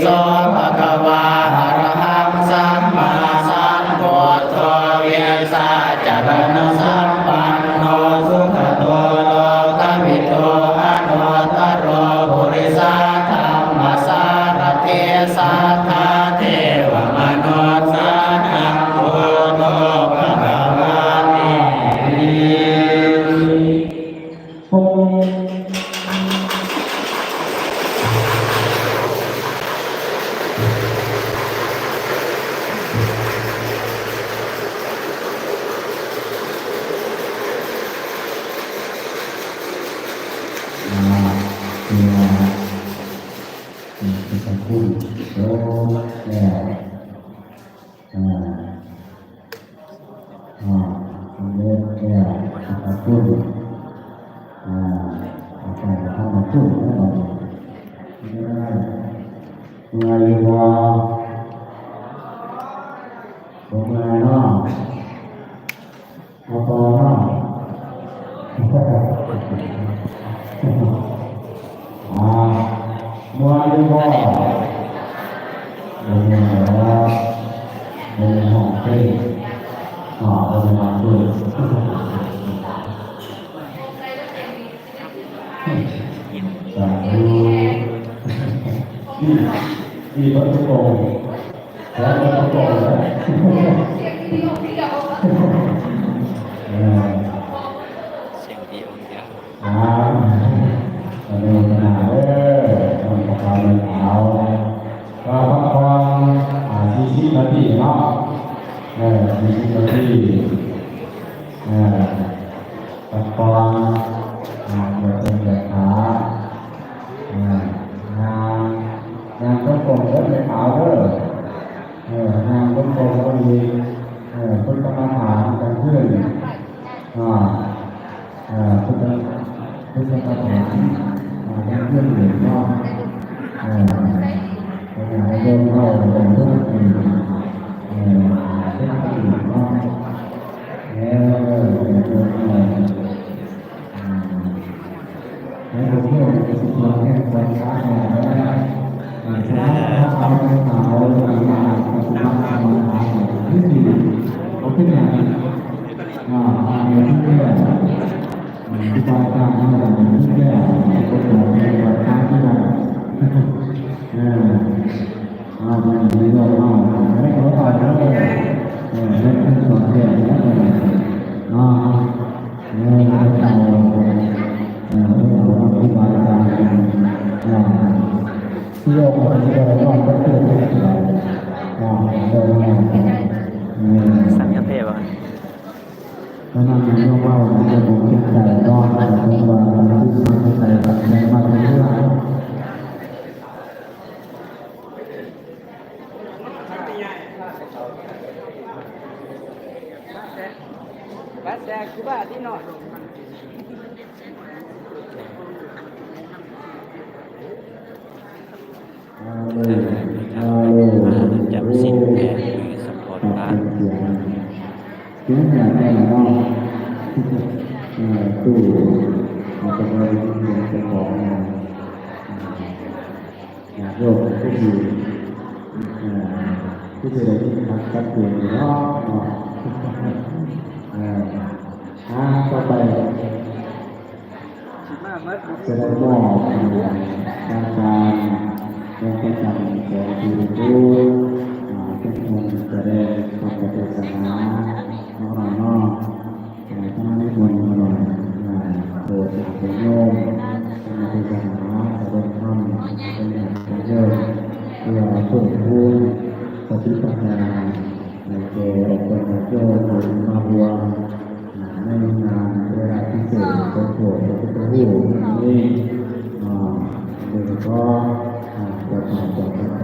ໂສ ພະຄະວາ ອະລະຫັງ ສຳມາສຳພຸດໂທ ວິຊາຈະລະນະສຳປັນໂນ ສຸກະໂຕ ໂລກະວິທູ ອະນຸດຕະໂຣ ປຸລິສະທຳມະສາຣະຖິ ສັດຖາເທວະມະນຸດສານັງ ພຸດໂທ ພະຄະວາ ເອ ອ່າ ເພື່ອ ເພື່ອຂອບຄຸນ ໂອ້ ແລ້ວ ອ່າ ອ່າ ເລີຍແລ້ວ ຂອບຄຸນ ອ່າ ອາຈານທຳມະຄຸນ ແລ້ວບັດນີ້ ເມື່ອຍຢູ່ບໍ່? ບໍ່ເມື່ອຍເນາະ? ເອົາຕໍ່ເນາະ ອ່າ ມ່ວນຢູ່ບໍ່? ບໍ່ມ່ວນດອກ ບໍ່ໄດ້ຮ້ອງເພງ ອ່າ ບໍ່ໄດ້ຮ້ອງເພງ ສາທຸ ດີເບິດທຸກອົງ. ແລ້ວກໍປະກອບແລ້ວ ເອີ ສຽງດີອົງດຽວ ອ່າ ອະນຸໂມທະນາເດີ ນ້ອງປະຄາວ ນ້ອງຂາວ ກໍພັກຜ່ອນ ອ່າ ສີ່ສິບນາທີເນາະ ເອີ ສີ່ສິບນາທີ ເອີ ພັກຜ່ອນ ອ່າ ກວດແຂ້ງກວດຂາ ອ່າ ຍ່າງ ຍ່າງຈົງກົມເດີ ແມ່ຂາວເດີ ເອີ ຍ່າງຈົງກົມກໍດີ ເອີ ຝຶກກຳມະຖານກາງຄືນ ອ່າ ເອີ ຝຶກ ຝຶກກຳມະຖານ ອ່າ ກາງຄືນເນາະ ເອີ ເວລາເຮົາເດີນເຂົ້າໄປເດີນອອກ ເອີ ເຮັດກາງຄືນເນາະ ເອີ ເດີນເຂົ້າ ໃຫ້ພວກເຮົາໄດ້ສຶກສາແນວຄວາມສາມາດ ສາມາດເອົາໄປເອົາໄປປະຕິບັດກຳມະຖານທີ່ດີ ເອົາເປັນຫຍັງ ອ່າ ເອົາເປັນແນວ ອ່າ ຄູບາອາຈານເຮົາເປັນແນວ ເຂົາບອກໃຫ້ປະຕິບັດຕາມທີ່ວ່າ ເອີ ອ່າ ໃຫ້ເຮົາເອົາໄປເອົາໄປເດີ ເອີ ເຮັດເປັນສອນແນວເນາະ ອ່າ ເອີ ເອົາ ເອີ ເອົາຄູບາອາຈານ ອ່າ ທີ່ອອກມາຈາກນອກປະເທດ ອ່າ ເອີ ສັນຍາເພວະ ອັນນັ້ນແມ່ນເວົ້າ ມັນຈະບໍ່ເປັນໃຈເນາະ ເພາະວ່າມັນຄືມັນໃຈ ແມ່ນວ່າເປັນເລື່ອງ ບາດແດກຄືບາດທີ່ນອນ ຈຳສິນແຜ່ ຫຼື ສະພອນພະ ສຽງແບບນັ້ນເນາະ ຕູ້ ອາດຈະບໍ່ໄດ້ຍິນສຽງເຈົ້າຂອງ ຍາດໂຍມຄືຊິ ເອີ ຄືຊິໄດ້ຍິນຄັກຊັດເຈນຢູ່ເນາະ ເນາະ ເອີ ອ່າ ຕໍ່ໄປ ຊິມາໝົດ ຈະໄດ້ມອບ ເອີ ທາງການ ແລະ ປະຈຳແຂກຜູ້ມີຜູ້ ອ່າ ເປັນຜູ້ສະແດງທຳເທດສະໜາ ຂອງເຮົາເນາະ ເອີ ທຳມະນິມົນຂອງເຮົາ ອ່າ ໂປດຍາດໂຍມ ທຳມະເທດສະໜາ ສະແດງທຳ ເປັນຍາດໂຍມ ເພື່ອເພີ່ມພູນສະຕິປັນຍາ ໃຫ້ແກ່ອອກຕນຍາດໂຍມຜູ້ທີ່ມາຮ່ວມ ອ່າ ໃນງານເວລາພິເສດ ສົມໂພດພະພຸດທະຮູບນີ້ ອ່າ ໂດຍສະເພາະ ອ່າ ເຈົ້າພາບເຈົ້າພັນ